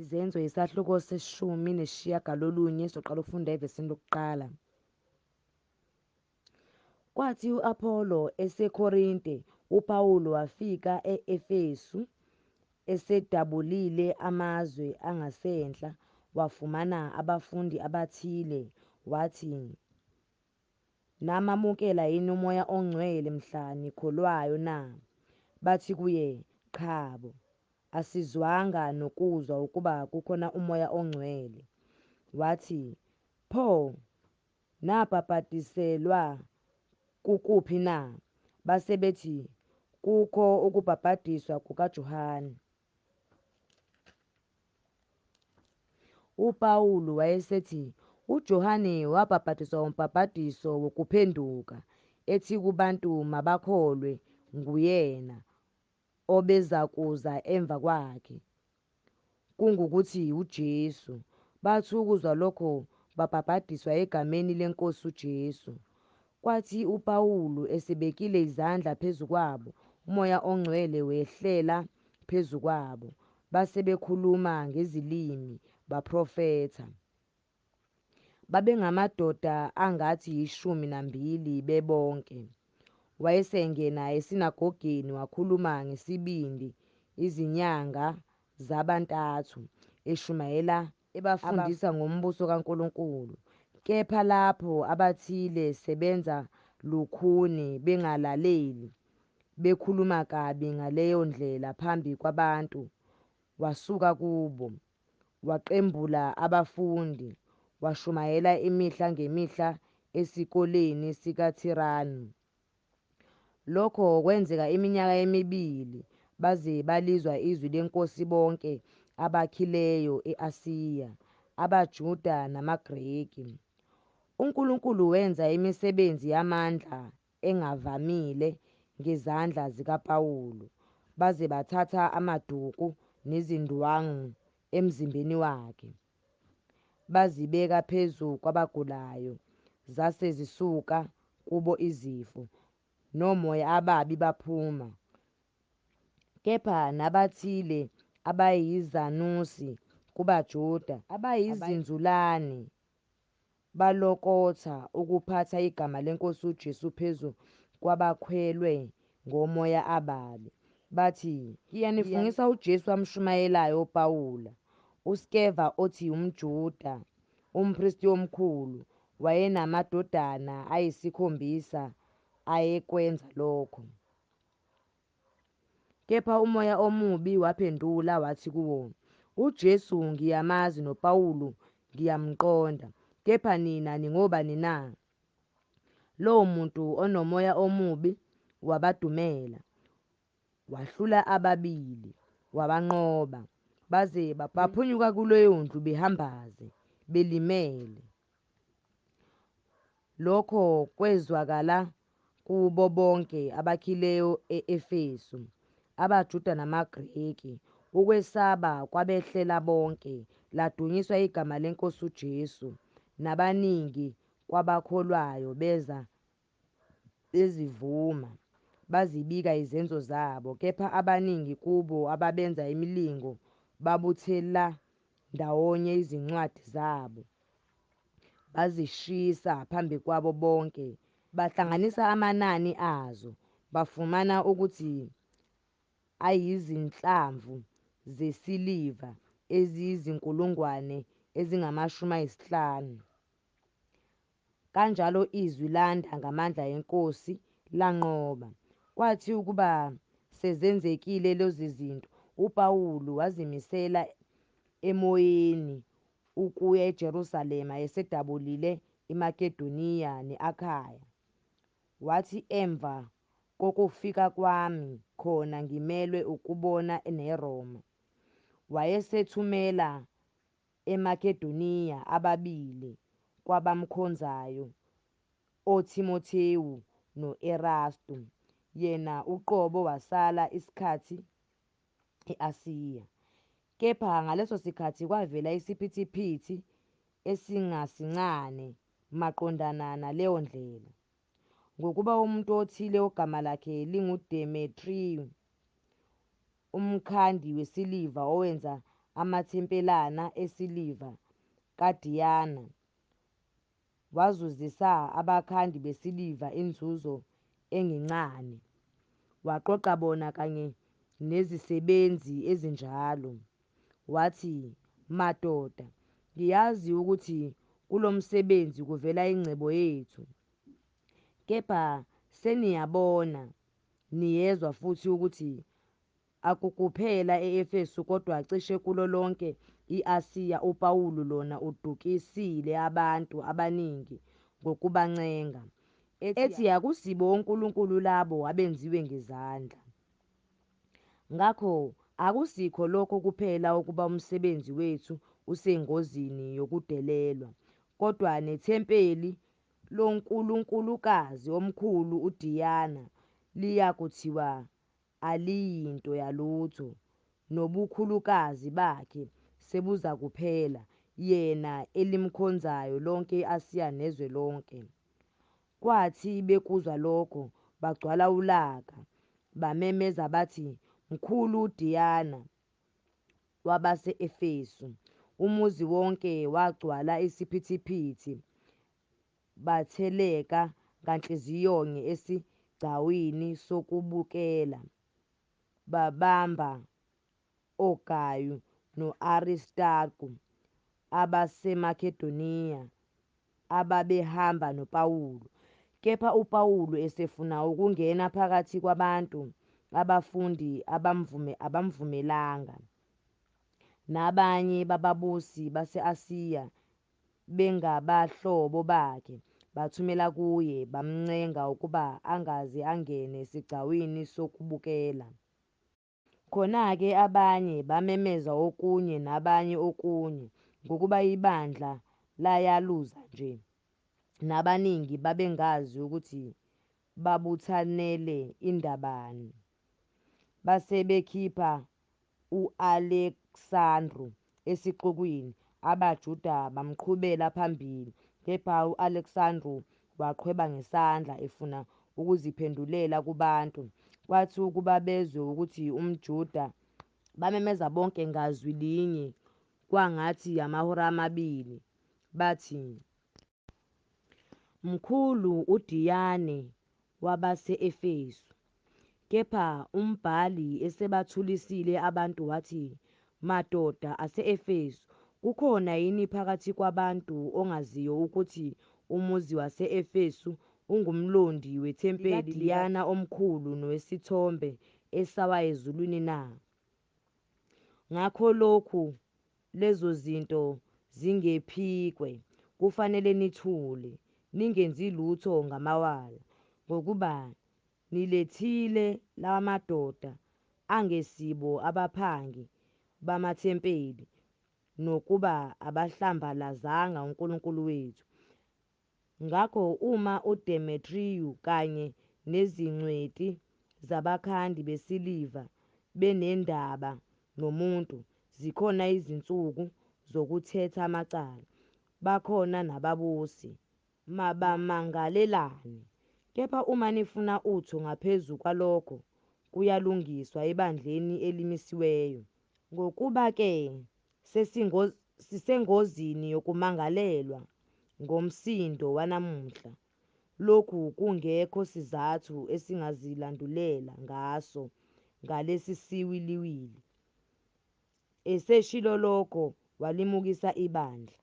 Izenzo isahluko se-19, soqala ukufunda evesini lokuqala. Kwathi u-Apholo eseKorinte, uPawulu wafika e-Efesu, esedabulile amazwe angasenhla, wafumana abafundi abathile, wathi, Namamukela yini uMoya oNgcwele mhla nikholwayo na? Bathi kuye, Qhabo, asizwanga nokuzwa ukuba kukhona uMoya oNgcwele. Wathi, Pho, nabhabhadiselwa kukuphi na? Base bethi, Kukho ukubhabhadiswa kukaJohane. UPawulu wayesethi, UJohane wabhabhadisa umbhabhadiso wokuphenduka, ethi kubantu mabakholwe nguyena obezakuza emva kwakhe, kungukuthi uJesu. Bathi ukuzwa lokho babhabhadiswa egameni leNkosi uJesu. Kwathi uPawulu esebekile izandla phezu kwabo, uMoya oNgcwele wehlela phezu kwabo, base bekhuluma ngezilimi, baprofetha. Babengamadoda angathi 12 bebonke. Wayesengena esinagogeni wakhuluma ngesibindi izinyanga zaba ntathu, eshumayela ebafundisa ngombuso kaNkulunkulu. Kepha lapho abathile sebenza lukhuni bengalaleli, bekhuluma kabi ngaleyo Ndlela phambi kwabantu, wasuka kubo, waqembula abafundi, washumayela imihla ngemihla esikoleni sikaThiranu. Lokho kwenzeka iminyaka emibili, baze balizwa izwi leNkosi bonke abakhileyo e-Asiya, abaJuda namaGreki. UNkulunkulu wenza imisebenzi yamandla engavamile ngezandla zikaPawulu, baze bathatha amaduku nezindwangu emzimbeni wakhe, bazibeka phezu kwabagulayo, zase zisuka kubo izifo, nomoya ababi baphuma. Kepha nabathile abayizanusi kubaJuda, abayizinzulane, balokotha ukuphatha igama leNkosi uJesu phezu kwabakhwelwe ngomoya ababi, bathi, Ngiyanifungisa uJesu amshumayelayo uPawulu. USkeva othi umJuda, umpristi omkhulu, wayenamadodana ayisikhombisa ayekwenza lokho. Kepha umoya omubi waphendula wathi kuwo, UJesu ngiyamazi noPawulu ngiyamqonda, kepha nina ningobani na? Lowo muntu onomoya omubi wabadumela, wahlula ababili, wabanqoba, baze baphunyuka kuleyo ndlu behambaze, belimele. Lokho kwezwakala kubo bonke abakhileyo e-Efesu, abaJuda namaGreki, ukwesaba kwabehlela bonke, ladunyiswa igama leNkosi uJesu. Nabaningi kwabakholwayo beza bezivuma, bazibika izenzo zabo. Kepha abaningi kubo ababenza imilingo babuthela ndawonye izincwadi zabo, bazishisa phambi kwabo bonke. Bahlanganisa amanani azo, bafumana ukuthi ayizinhlamvu zesiliva eziyizinkulungwane ezingama-50. Kanjalo izwi landa ngamandla eNkosi, lanqoba. Kwathi ukuba sezenzekile lezi zinto, uPawulu wazimisela emoyeni ukuya eJerusalema esedabulile iMakedoniya ne-Akhaya. Wathi, Emva kokufika kwami khona ngimelwe ukubona neRoma. Wayesethumela eMakedoniya ababili kwabamkhonzayo, oThimothewu no-Erastu, yena uqobo wasala isikhathi e-Asiya. Kepha ngaleso sikhathi kwavela isiphithiphithi esingasincane maqondana naleyo Ndlela. Ngokuba umuntu othile ogama lakhe linguDemetriyu, umkhandi wesiliva owenza amathempelana esiliva kaDiyana, wazuzisa abakhandi besiliva inzuzo engencane. Waqoqa bona kanye nezisebenzi ezinjalo, wathi, Madoda, ngiyazi ukuthi kulomsebenzi kuvela ingcebo yethu. Kepha seniyabona, niyezwa futhi ukuthi akukuphela e-Efesu kodwa cishe kulo lonke i-Asiya uPawulu lona udukisile abantu abaningi ngokubancenga, ethi akusibo onkulunkulu labo abenziwe ngezandla. Ngakho akusikho lokho kuphela ukuba umsebenzi wethu usengozini yokudelelwa, kodwa nethempeli lonkulunkulukazi omkhulu uDiyana liyakuthiwa aliyinto yalutho, nobukhulukazi bakhe sebuzakuphela, yena elimkhonzayo lonke i-Asiya nezwe lonke. Kwathi bekuzwa lokho, bagcwala ulaka, bamemeza bathi, Mkhulu uDiyana wabase-Efesu. Umuzi wonke wagcwala isiphithiphithi, batheleka nganhliziyonye esigcawini sokubukela, babamba oGayu no-Aristarku abaseMakedoniya ababehamba noPawulu. Kepha uPawulu esefuna ukungena phakathi kwabantu, abafundi abamvumelanga. Nabanye bababusi base-Asiya bengabahlobo bakhe, bathumela kuye, bamncenga ukuba angaze angene esigcawini sokubukela. Khona-ke abanye bamemeza okunye nabanye okunye, ngokuba ibandla layaluza nje, nabaningi babengazi ukuthi babuthanele indabani. Base bekhipha u-Aleksandru esixukwini, abaJuda bamqhubela phambili. Kepha u-Aleksandru waqhweba ngesandla, efuna ukuziphendulela kubantu. Kwathi ukuba bezwe ukuthi umJuda, bamemeza bonke ngazwi linye kwangathi amahora amabili, bathi, Mkhulu uDiyane wabase-Efesu. Kepha umbhali esebathulisile abantu wathi, Madoda ase-Efesu, kukhona yini phakathi kwabantu ongaziyo ukuthi umuzi wase-Efesu ungumlondi wethempeli likaDiyana omkhulu nowesithombe esawa ezulwini na? Ngakho lokhu lezozinto zingephikwe, kufanele nithule, ningenzi lutho ngamawala. Ngokuba nilethile lawamadoda angesibo abaphangi bamathempeli, nokuba abahlambalazanga unkulunkulu wethu. Ngakho uma uDemetriyu kanye nezingcweti zabakhandi besiliva benendaba nomuntu, zikhona izinsuku zokuthetha amacala, bakhona nababusi, mabamangalelane. Kepha uma nifuna utho ngaphezu kwalokho, kuyalungiswa ebandleni elimisiweyo. Ngokuba-ke sisengozini yokumangalelwa ngomsindo wanamuhla, lokhu kungekho sizathu esingazilandulela ngaso ngalesisiwiliwili. Eseshilo lokho walimukisa ibandla.